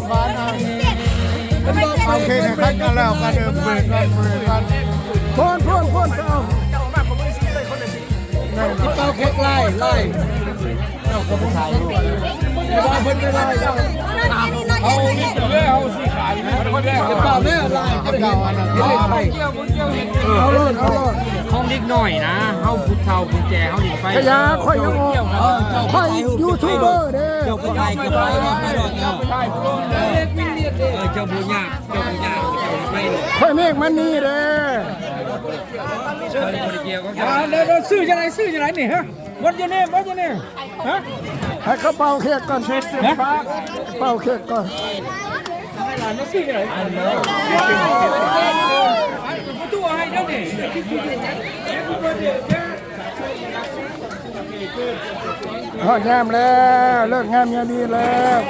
ໂອເຄ ຄັນກັນແລ້ວກໍເດີມເບຣກກັນ ເບຣກກັນ ໂພນ ໂພນ ໂພນ ເອົາ ເປົ່າເຄັກໄລ່ໄລ່ ເຈົ້າກໍບໍ່ຖ່າຍຮູບ ເອົາເພິ່ນໄປໄລ່ ເອົາເອົາຊິຂາຍ ເອົາເອົາໄລ່ ເອົາໂລດ ເອົາໂລດ ຂອງເດັກນ້ອຍນະ ເຮົາຜູ້ເຖົ້າຜູ້ແກ່ເຮົາຫຼິ້ນໄປ ກະຢ່າ ຂ້ອຍຍັງ ເອີ ຂ້ອຍຢູທູບເບີເດ້ ເຈົ້າໄປໄປໄປໄປ ເອີ ເຈົ້າບໍ່ຍາກ ເຈົ້າບໍ່ຍາກ ເຈົ້າໄປໂລດ ຂ້ອຍເມກມັນນີ້ເດ້ ເອີ ເດີ ເດີ ຊື່ຈັ່ງໃດ ຊື່ຈັ່ງໃດນີ້ ຮະ? What your name? What your name? ຮະ? ໃຫ້ເຂົາເປົ່າເຄັກກ່ອນ ຮະ? ເປົ່າເຄັກກ່ອນ ຮອດຍາມແລ້ວ ເລີກງາມຍາມດີແລ້ວ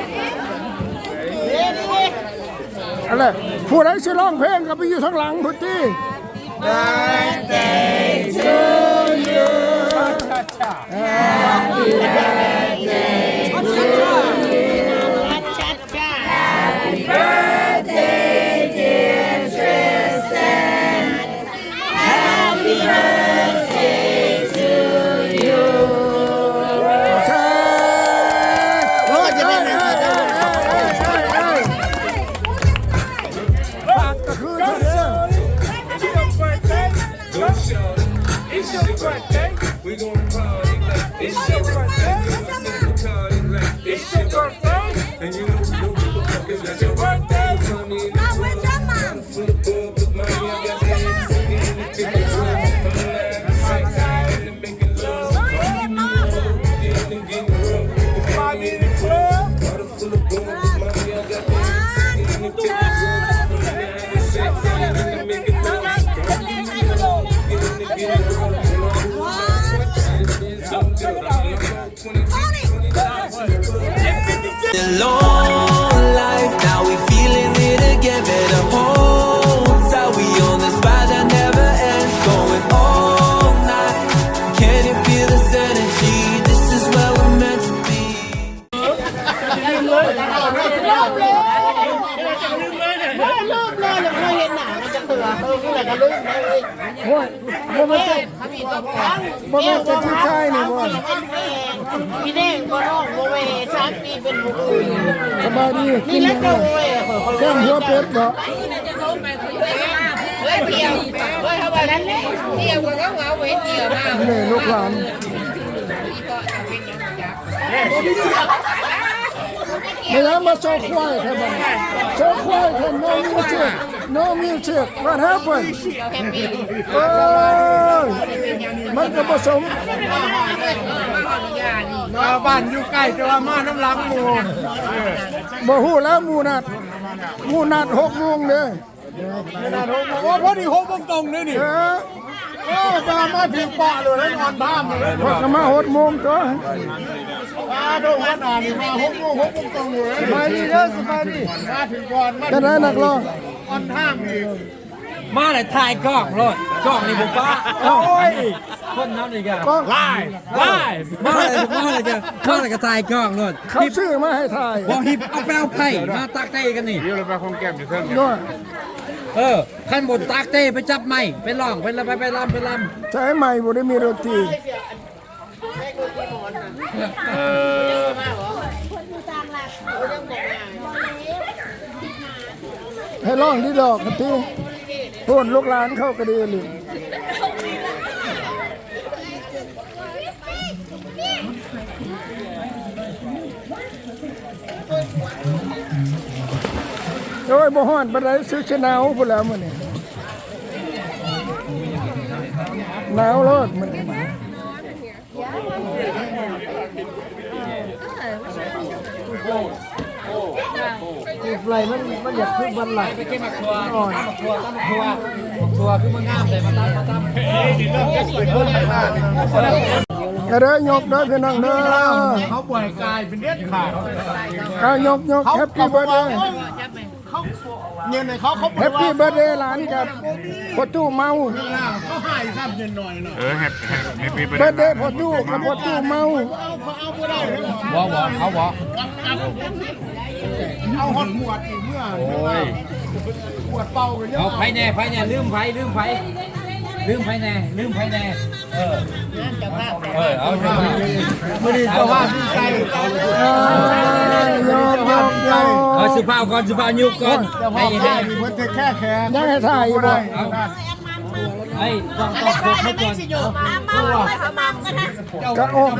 ເອົາລະ ຜູ້ໃດຊິຮ້ອງເພງກໍໄປຢູ່ທາງຫຼັງພຸ້ນຕິ. Birthday to you. Happy birthday to you. Happy birthday, dear Tristan. Happy birthday to you. ໂອ້ຍ ບໍ່ແມ່ນແຕ່ ບໍ່ແມ່ນແຕ່ຜູ້ຊາຍນີ້ບໍ່? ພີ່ແດງບໍ່ ນ້ອງບໍ່ແມ່ນ ສາມປີເປັນຜູ້ອື່ນ. ສະບາຍດີ ກິນຫຍັງ? ແກງຫົວເປັດບໍ່? ເຮີ້ຍ ທ່ຽວ ເຮີ້ຍ ເຮົາວ່ານັ້ນແຫຼະ ທ່ຽວກໍເຫງົາ ເຫງົາເວີຍ ທ່ຽວມາ ນີ້ລູກຫຼານ. ແມ່ນຫຍັງມາໂຊຄວາຍແທ້ບັດນີ້ ໂຊຄວາຍແທ້ no music no music what happened? ເອີຍ ມັນກໍບໍ່ສົມ ມາບ້ານຢູ່ໃກ້ ແຕ່ວ່າມານຳຫຼັງໝູ່ ບໍ່ຮູ້ແລ້ວ ໝູ່ນັດ ໝູ່ນັດຫົກໂມງເດ້. ໂອ້ ພໍດີຫົກໂມງຕົງເດ້ນີ້. ເອີ ເອີ ແຕ່ວ່າມາຖືກປະເລີຍ ອອນທາມເລີຍ. ຂ້ອຍກໍມາຫົກໂມງຕົວະ. ປາໂທ ຫົວໜ້ານີ້ມາຫົກໂມງ ຫົກໂມງຕົງເລີຍ. ສະບາຍດີເດີ ສະບາຍດີ. ມາຖືກບ່ອນ ມາ ຈັ່ງໃດນັກຮ້ອງ ອອນທາມອີກ. ມາແລ້ວຖ່າຍກ້ອງໂລດ ກ້ອງນີ້ບໍ່ປະ. ໂອ້ຍ ຄົນເຮົານີ້ກໍ ກ້ອງ ຫຼາຍ ຫຼາຍ ມາແລ້ວ ມາແລ້ວກໍ ມາແລ້ວກໍຖ່າຍກ້ອງໂລດ. ເຂົາຊື້ມາໃຫ້ຖ່າຍ ບໍ່ ຮີບເອົາໄປເອົາໄຜ່ມາຕັກເຕກັນນີ້. ດຽວລະໄປຂອງແກ້ມຢູ່ເທິງ. ເອີ ຄັນບໍ່ຕັກເຕໄປຈັບໄມ້ ໄປຮ້ອງ ໄປລຳ ໄປ ໄປລຳ ໄປລຳ. ໃຊ້ໄມ້ ບໍ່ໄດ້ມີດົນຕີ. ເອີ ໃຫ້ຮ້ອງດີດອກກະຕິ ໂພດ ລູກຫຼານເຂົາກະດີອີ່ຫຼີ. ໂອ້ຍ ບໍ່ຮ້ອນປານໃດ ຄືຊິໜາວພຸ້ນແຫຼະມື້ນີ້ ໜາວໂລດມື້ນີ້. ໄລ່ມັນ ມັນຢາກຄືບັນໄລ ໄປເກັບໝາກຖົ່ວ ໝາກຖົ່ວ ຕຳໝາກຖົ່ວ ໝາກຖົ່ວຄືມັນງາມແທ້ ມາຕຳ ມາຕຳ. ກະເດີຍົກເດີພີ່ນ້ອງເດີ ເຂົາບໍ່ໃຫ້ກາຍເປັນເດັດຂາດ. ເອົາຍົກ ຍົກ Happy birthday. ເຂົາ ເຂົາ ເຂົາ Happy birthday ຫຼານກັບພໍ່ຕູ້ເມົາ. ເຂົາໃຫ້ຊ້ຳເປັນໜ້ອຍເນາະ. ເອີ Happy birthday ພໍ່ຕູ້ກັບພໍ່ຕູ້ເມົາ. ບໍ່ ບໍ່ ເອົາບໍ່? ເອົາຮອດໝວດອີກເມື່ອ ໂອ້ຍ ໝວດເປົ່າກໍຍັງ ເອົາ ເອົາ ໃຜແດ່ ໃຜແດ່ ລືມໃຜ ລືມໃຜ ລືມໃຜແດ່ ລືມໃຜແດ່ ເອີ ເອີ ເອົາ ເຈົ້າພາບ ມື້ນີ້ເຈົ້າພາບດີໃຈ ເອີ ຍົກ ຍົກ ຍົກ ເອົາ ສຸພາບກ່ອນ ສຸພາບຍຸກກ່ອນ ເຈົ້າພາບ ໃຫ້ ໃຫ້ ເພິ່ນເທຄແຄແຂກ ຍັງໃຫ້ຖ່າຍອີກບໍ່ ບໍ່ໄດ້ ເອົາ ໃຫ້ ຕ້ອງ ຕ້ອງຄົບມາກ່ອນ ມາ ມາ ມາສະໝັກກັນນະ ກະອອກ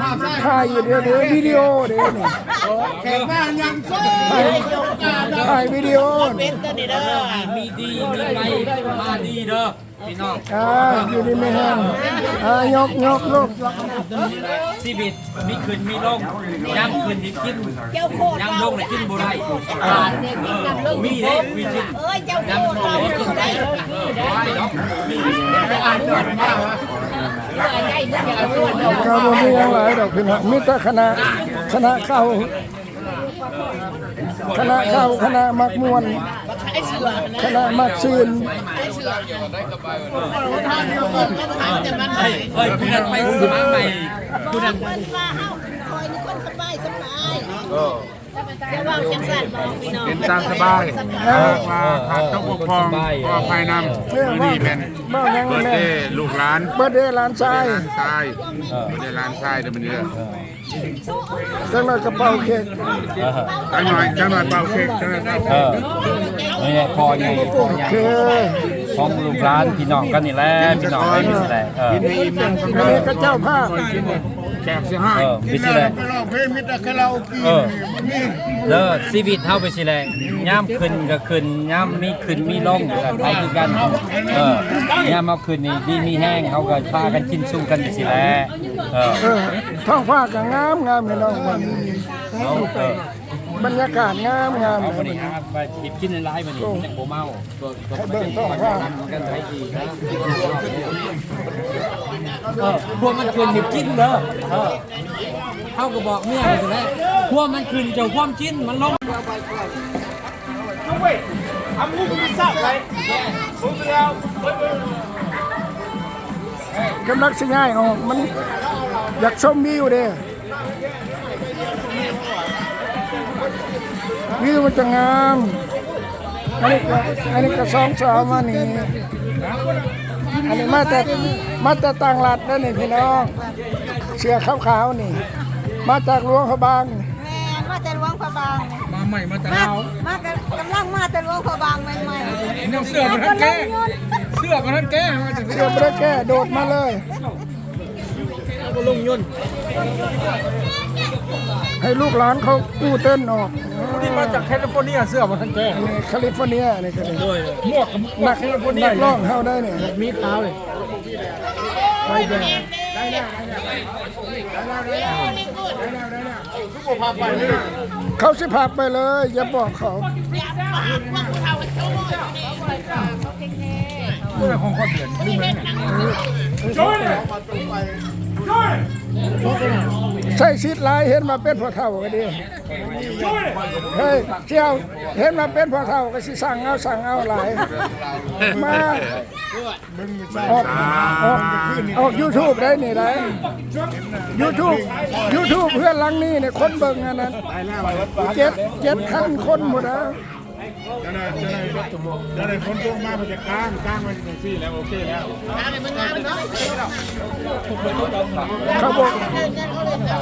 ຖ່າຍຢູ່ເດ້ ວິດີໂອເດ້ນີ້ ແຂກໜ້າຍັງໂຊ ຖ່າຍ ຖ່າຍວິດີໂອ ເປັນຕົວນີ້ເດີ ມີດີ ມີໄມ ມາດີເດີພີ່ນ້ອງ ອ່າ ຢູ່ດີມີແຮງ ອ່າ ຍົກ ຍົກ ຍົກ ຊີວິດມີຂຶ້ນມີລົງ ຍາມຂຶ້ນນີ້ກິນ ຍາມລົງນີ້ກິນບໍ່ໄດ້ ມີເດ້ ມີກິນ ເອີຍ ເຈົ້າ ຍາມລົງນີ້ກິນໄດ້ ເອີ ບໍ່ໄດ້ດອກ ມີ ກໍບໍ່ມີຫຍັງຫຼາຍດອກພີ່ນ້ອງ ມີແຕ່ຄະນະ ຄະນະເຂົ້າ ຄະນະເຂົ້າ ຄະນະມັກມ່ວນ ຄະນະມັກຊື່ນ ເອີຍ ເອີຍ ຜູ້ນັ້ນໄປສະໝັກໃໝ່ ຜູ້ນັ້ນ ເພິ່ນວ່າເຮົາ ຂ້ອຍນີ້ຄົນສະບາຍ ສະບາຍ ເອີ ຢ່າເວົ້າຈັ່ງຊັ້ນ ພີ່ນ້ອງ ເປັນຕາສະບາຍ ເອີ ເພາະວ່າຂາດຕົກບົກຜ່ອງ ເອີ ຂໍອະໄພນຳ ເອີ ມື້ນີ້ແມ່ນ ເວົ້າຫຍັງ ເບີດເດລູກຫຼານ ເບີດເດຫຼານຊາຍ ເບີດເດຫຼານຊາຍ ເອີ ເບີດເດຫຼານຊາຍເດີມື້ນີ້ເດີ ເອີ ຈັກໜ້ອຍກໍເປົ່າເຄ້ກ ຈັກໜ້ອຍ ຈັກໜ້ອຍເປົ່າເຄ້ກ ຈັກໜ້ອຍເປົ່າເຄ້ກ ເອີ ນີ້ແຫຼະ ພໍ່ໃຫຍ່ ພໍ່ໃຫຍ່ ໂອເຄ ຂອງລູກຫຼານພີ່ນ້ອງກັນນີ້ແຫຼະ ພີ່ນ້ອງເອີຍ ນີ້ແຫຼະ ເອີ ອັນນີ້ກໍເຈົ້າພາບ ແຂກຊິໃຫ້ ເອີ ມີຊິແຫຼະ ໄປຮ້ອງເພງມີແຕ່ຄາຣາໂອເກະ ເອີ ເດີ ຊີວິດເຮົາໄປຊິແຫຼະ ຍາມຂຶ້ນກໍຂຶ້ນ ຍາມມີຂຶ້ນມີລົງກໍໄປຄືກັນ ເອີ ຍາມເຮົາຂຶ້ນນີ້ດີມີແຮງ ເຮົາກໍພາກັນກິນຊຸມກັນໄປຊິແຫຼະ ເອີ ເອີ ທ້ອງຟ້າກໍງາມ ງາມແມ່ນບໍ່ ເອີ ບັນຍາກາດງາມ ງາມ ເອົາ ບັດນີ້ຫາໄປກິນຫຼາຍໆ ບັດນີ້ ໂອ້ ມັນຈັ່ງບໍ່ເມົາ ໃຫ້ເບິ່ງທ້ອງຟ້າ ເອີ ພວກມັນຂຶ້ນນີ້ກິນເດີ ເອີ ເຮົາກໍບອກເມຍໄປຊັ້ນແຫຼະ ພວກມັນຂຶ້ນເຈົ້າຄວາມກິນ ມັນລົງ ກຳລັງຊິຍ້າຍອອກ ມັນຢາກຊົມວິວເດ້ ວິວມັນຈະງາມ ອັນນີ້ກໍ ອັນນີ້ກໍສອງສາວມານີ້ ອັນນີ້ມາແຕ່ ມາແຕ່ຕ່າງລັດເດີນີ້ພີ່ນ້ອງ ເສື້ອຂາວໆນີ້ ມາຈາກຫຼວງພະບາງ ແມ່ນ ມາແຕ່ຫຼວງພະບາງ ມາໃໝ່ ມາແຕ່ລາວ ມາ ມາກຳລັງມາແຕ່ຫຼວງພະບາງໃໝ່ໆ ຍັງເສື້ອບໍ່ທັນແກ້ ເສື້ອບໍ່ທັນແກ້ ເສື້ອບໍ່ໄດ້ແກ້ ໂດດມາເລີຍ ບໍ່ລົງຍົນ ໃຫ້ລູກຫຼານເຂົາກູ້ເຕັ້ນອອກ ຜູ້ນີ້ມາຈາກແຄລິຟໍເນຍ ເສື້ອບໍ່ທັນແກ້ ອັນນີ້ແຄລິຟໍເນຍນີ້ກໍ ໂດຍ ໝວກກັບໝວກແຄລິຟໍເນຍ ນັກຮ້ອງເຮົາໄດ໋ນີ້ ມີຂາວເລີຍ ໄປແດງ ເຂົາຊິພາໄປເລີຍ ຢ່າບອກເຂົາ ຂອງຄອບຄົວ ໃຊ້ສິດຫຼາຍ ເຫັນວ່າເປັນພໍ່ເຖົ້າກໍດີ ເຮີ້ຍ ສ່ຽວ ເຫັນວ່າເປັນພໍ່ເຖົ້າກໍຊິສັ່ງເອົາ ສັ່ງເອົາຫຼາຍ ມາ ອອກ ອອກ ອອກຢູທູບໄດ໋ນີ້ໄດ໋ ຢູທູບ ຢູທູບເຮືອນຫຼັງນີ້ນີ້ ຄົນເບິ່ງອັນນັ້ນ ເຈັດ ເຈັດພັນຄົນພຸ້ນນະ ຈະໄດ້ ຈະໄດ້ ຈະໄດ້ຝົນຕົກມາ ເພິ່ນຈະກາງ ກາງໄວ້ຈັ່ງຊີ້ແລ້ວ ໂອເຄແລ້ວ ເຂົາບໍ່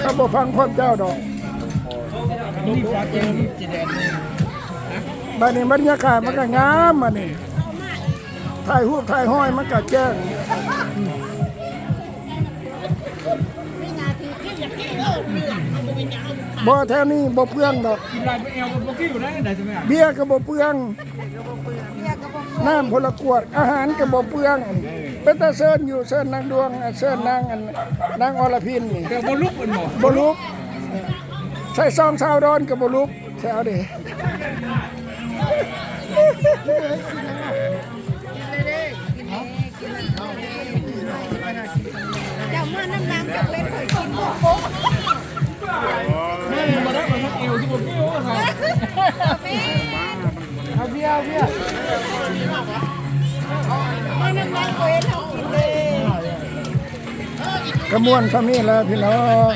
ເຂົາບໍ່ຟັງຄວາມເຈົ້າດອກ ບັດນີ້ບັນຍາກາດມັນກໍງາມ ບັດນີ້ ຖ່າຍຮູບຖ່າຍຮອຍມັນກະແຈ້ງ ບໍ່ ແຖວນີ້ບໍ່ເປືອງດອກ ເບຍກໍບໍ່ເປືອງ ນ້ຳພົນລະກວດ ອາຫານກໍບໍ່ເປືອງ ເປັນຕາເຊີນຢູ່ ເຊີນນາງດວງ ເຊີນນາງ ອັນ ນາງອລະພິນນີ້ ແຕ່ບໍ່ລຸກແມ່ນບໍ່? ບໍ່ລຸກ ໃສ່ຊອງຊາວດອນກໍບໍ່ລຸກ ແຖວນີ້ ເຈົ້າມານຳນາງ ເຈົ້າເປັນຜູ້ກິນບໍ່? ເອົາເບຍ ເອົາເບຍ ມານຳນາງ ບໍ່ເຫັນເຮົາກິນເດ້. ກະມ່ວນສ່ຳນີ້ແຫຼະພີ່ນ້ອງ.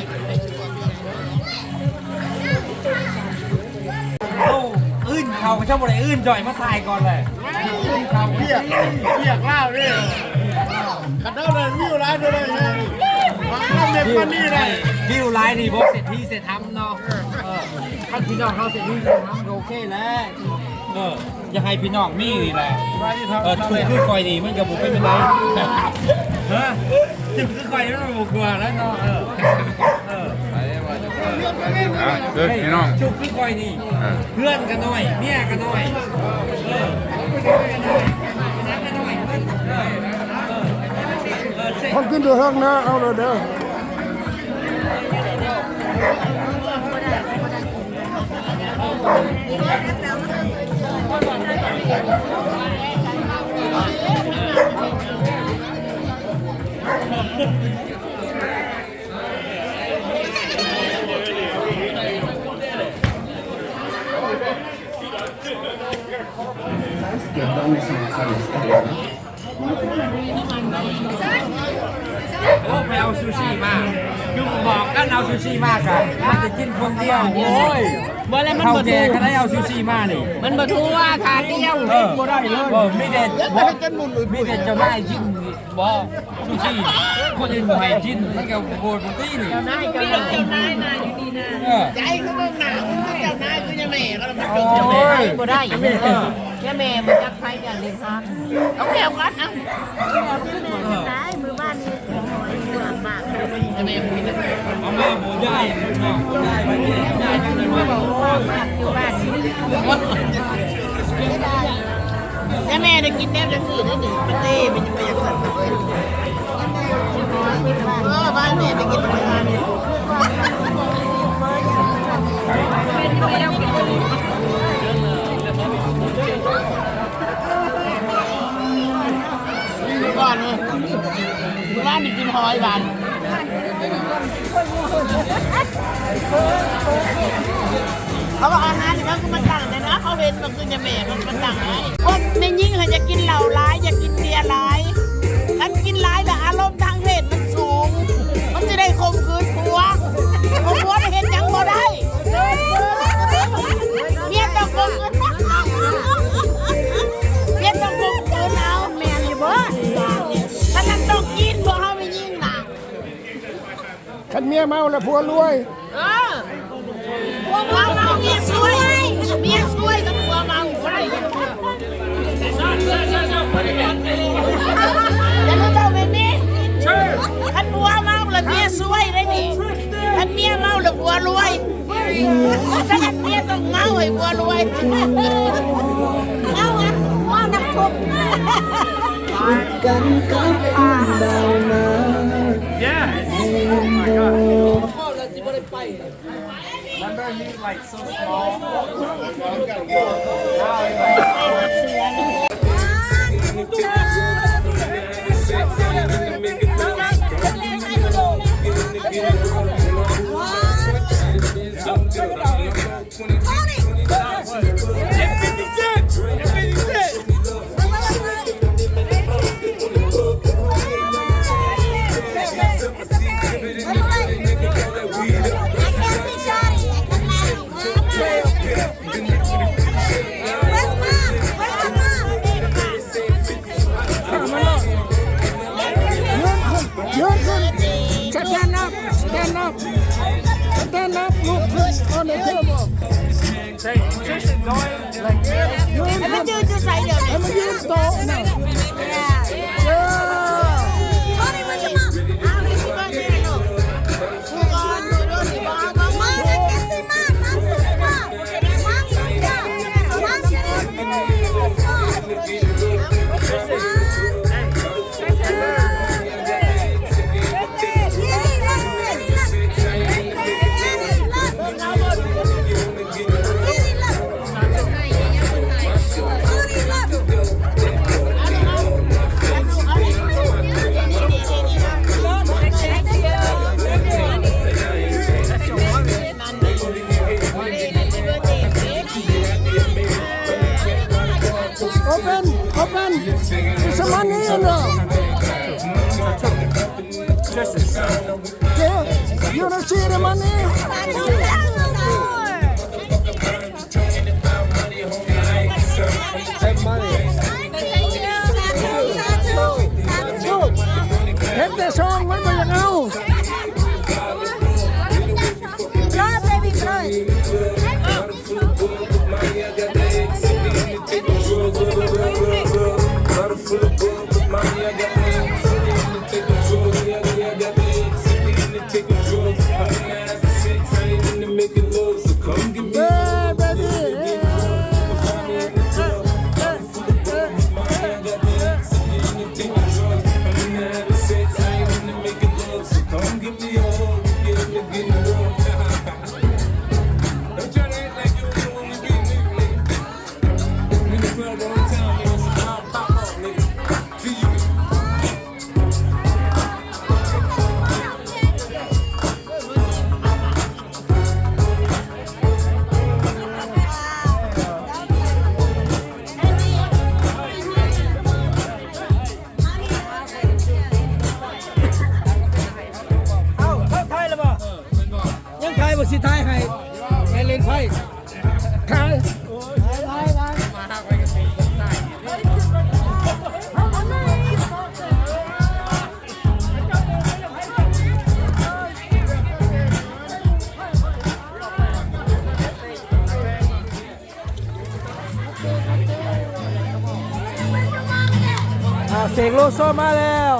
ເຂົາເຈົ້າບໍ່ໄດ້ອື່ນຈ່ອຍມາຖ່າຍກ່ອນເລີຍ. ວຽກ ວຽກລາວເດ້. ຄັນເຮົາໄດ້ວິວຫຼາຍເທົ່າໃດແຮງ ເຮົາເຮັດປານນີ້ໄດ້. ວິວຫຼາຍນີ້ບໍ່ເສດຖີເສດທຳເນາະ. ເອີ ຄັນພີ່ນ້ອງເຮົາເສດຖີເສດທຳກໍໂອເຄແລ້ວ. ເອີ ຢາກໃຫ້ພີ່ນ້ອງມີນີ້ແຫຼະ. ເອີ ທຸກຄືຂ້ອຍນີ້ມັນກໍບໍ່ເປັນໄປໄດ້. ຮະ ທຸກຄືຂ້ອຍມັນບໍ່ກົວແລ້ວເນາະ. ເອີ ເອີ ອ່ະ ເດີພີ່ນ້ອງ ທຸກຄືຂ້ອຍນີ້ ອ່ະ ເຮືອນກໍນ້ອຍ ເມຍກໍນ້ອຍ. ເອີ ເອີ ເອີ ຂອງກິນຢູ່ເທິງນະ ເອົາໂລດເດີ. ໂອ້ ໄປເອົາຊູຊີມາ ຄືບອກກັນເອົາຊູຊີມາກະ ມັນຈະກິນຄົນດຽວ. ໂອ້ຍ ບໍ່ແລ້ວ ມັນບໍ່ຖືກ ເຖົ້າແກ່ກໍໄດ້ເອົາຊູຊີມານີ້ ມັນບໍ່ຖືກ ຂາດດຽວ. ເອີ ບໍ່ໄດ້ເລີຍ. ເອີ ມີແຕ່ ມີແຕ່ເຈົ້ານາຍກິນ ບໍ່ ຊູຊີ ຄົນອື່ນບໍ່ໃຫ້ກິນ ມັນກໍບໍ່ ບໍ່ຕີນີ້. ເຈົ້ານາຍ ເຈົ້ານາຍ ເຈົ້ານາຍນະ ຢູ່ນີ້ນະ. ເອີ ໃຈຄືເບິ່ງໜ້າ ເຈົ້ານາຍຄືຍາແມ່. ໂອ້ຍ ບໍ່ໄດ້ ເອີ ຍາແມ່ບໍ່ຈັກໃຜຈັກເດັກຫາ. ເອົາແກ້ວກ່ອນ ເອົາ ເອີ ມື້ວານນີ້ ເອົາມາບໍ່ຢາຍ ຢູ່ບ້ານ ແຕ່ແມ່ໄດ້ກິນແນວຈັ່ງຊີ້ເດ້ນີ້ ປະເຕ້ ມັນຍັງບໍ່ຢາກສັນເລີຍ. ເອີ ບ້ານແມ່ໄດ້ກິນ ກ່ອນເລີຍ ມື້ວານນີ້ກິນຫອຍບາດ ເຂົາວ່າອາຫານນີ້ເຂົາຄືມາຕັ້ງແຕ່ນະ ເຂົາເຫັນວ່າຄືຍາແມ່ເຂົາມາຕັ້ງໃຫ້. ພວກແມ່ຍິງຫັ້ນຢາກກິນເຫຼົ້າຫຼາຍ ຢາກກິນເບຍຫຼາຍ ຄັນກິນຫຼາຍແລ້ວອາລົມທາງເພດມັນສູງ ມັນຊິໄດ້ຂົ່ມຂືນຜົວ ຜົວໄດ້ເຮັດຫຍັງບໍ່ໄດ້. ເມຍຕ້ອງຂົ່ມຂືນ ເມຍຕ້ອງຂົ່ມຂືນເອົາ. ແມ່ນຢູ່ບໍ່? ຄັນນັ້ນຕ້ອງກິນ ພວກເຮົາແມ່ຍິງນະ. ຄັນເມຍເມົາແລ້ວຜົວລວຍ. ເອີ ຜົວເມົາເມຍຊວຍ ເມຍຊວຍກັບຜົວເມົາບໍ່ໄດ້. ຢ່າລືມເວົ້າແມ່ນນີ້ ຄັນຜົວເມົາແລ້ວເມຍຊວຍເດ້ນີ້ ຄັນເມຍເມົາແລ້ວຜົວລວຍ. ສະນັ້ນເມຍຕ້ອງເມົາໃຫ້ຜົວລວຍ. ເອົາ ເອົາ ເວົ້ານຳຄົນ Stand up, stand up, stand up, look on the table. Say, just enjoy it. Like, ໃຫ້ມັນຢືນໂຕະນະ. ເອີ Open, open. It's a money, you know. Yeah, you wanna see the money? ຊອງມັນບໍ່ຢາກເອົາ. Blow, baby, blow. Yeah, baby. Yeah.ເອົ້າ ເຂົ້າໄທແລ້ວບໍ່? ຍັງໄທບໍ່? ຊິໄທໃຫ້ ໃຫ້ຫຼິ້ນໄພ ໄທ ອ່າ ເສກໂລໂຊມາແລ້ວ.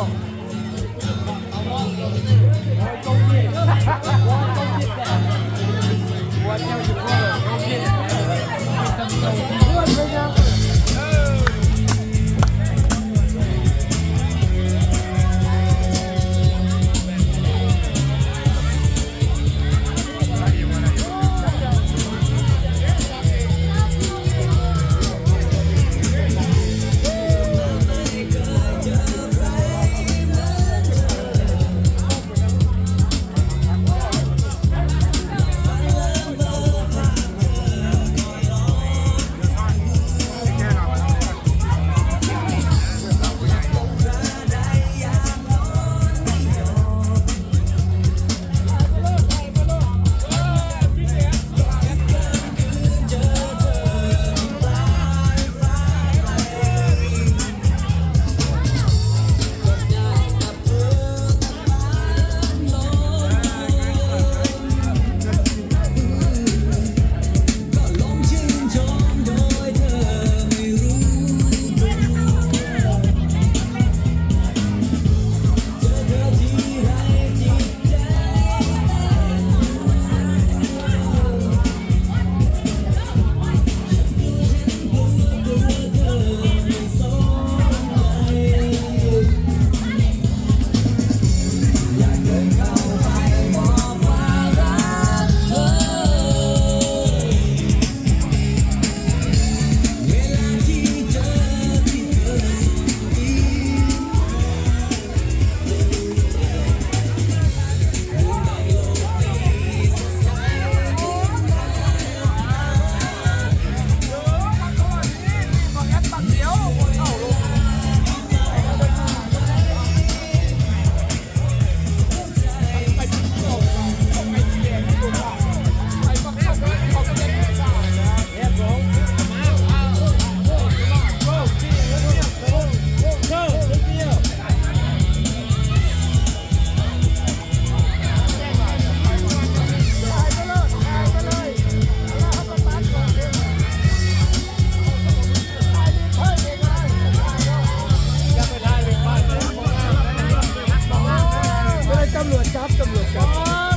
ຕຳຫຼວດຈັບ ຕຳຫຼວດຈັບ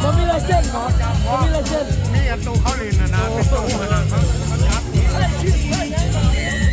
ບໍ່ມີລາຍເຊັນເນາະ ບໍ່ມີລາຍເຊັນ ມີອັນໂຕເຂົາຫຼິ້ນນະນະ ເປັນໂຕຫັ້ນນະ ເຂົາຈັບ.